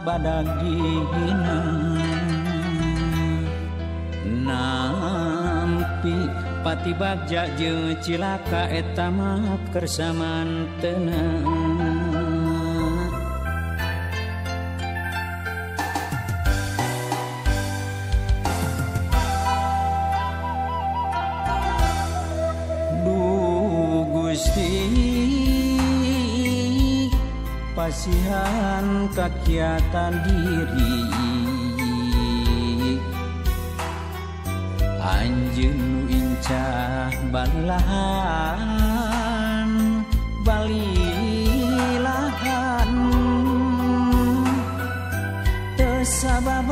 badag dihina nampi pati bagja jeung cilaka eta mah kersamantena. Duh Gusti pasihan kakiatan diri anjeun nu incah balilahan balilahan teu sababat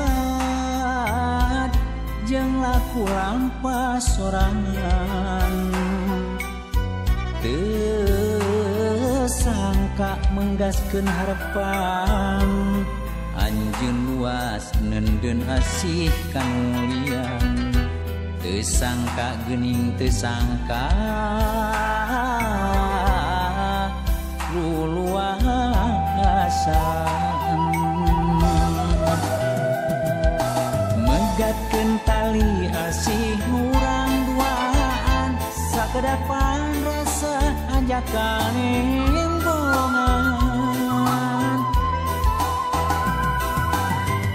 jeung laku lampah sorangan teu sangka menggaskeun harepan anjeun luas nendeun asih kamulian teu sangka geuning teu sangka luluasan megatkeun tali asih urang duaan sakedapan rasa anjakan embongan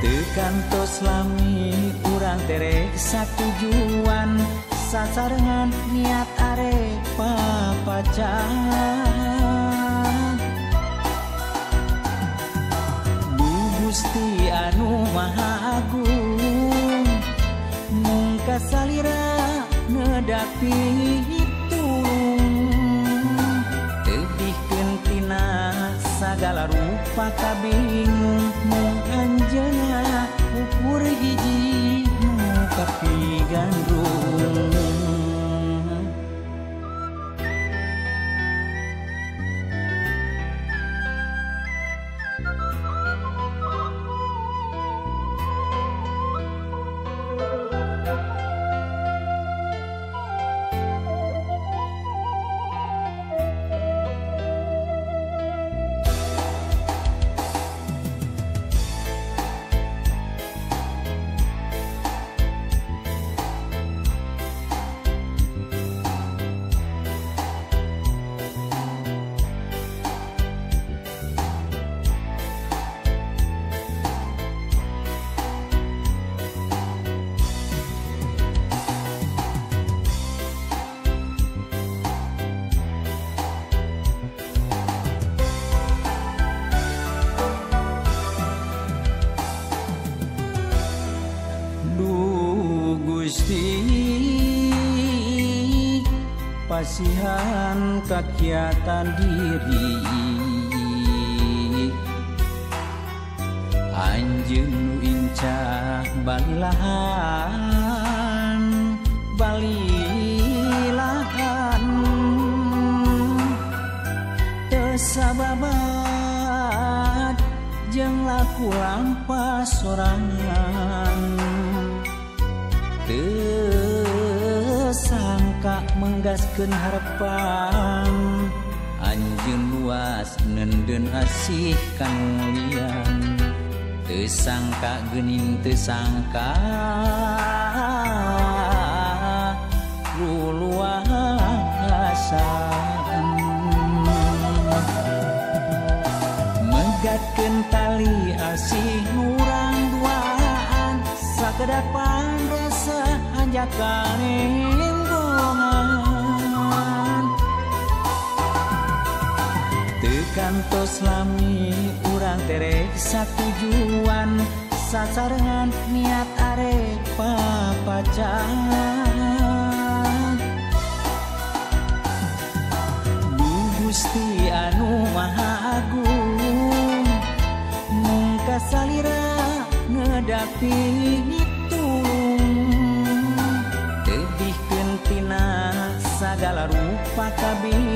teu kantos lami urang terek satujuan sasarengan niat arek papacan. Duh Gusti anu Maha Agung mung kasalira nedapi tulung tebihkeun tina sagala rupa kabingung mung anjeunna ukur hiji nu kapigandrung. Duh Gusti pasihan kakiatan diri anjeun nu incah balilahan balilahan teu sababat jeung laku lampah sorangan teu sangka menggaskeun harepan anjeun luas nendeun asih kamulian teu sangka geuning teu sangka luluasan megatkeun tali asih urang duaan sakedapan rasa anjakan embongan teu kantos lami urang terek satujuan sasarengan niat arek papacan. Duh Gusti anu Maha Agung mung kasalira ngedapi tulung tebihkeun tina sagala rupa kabingung.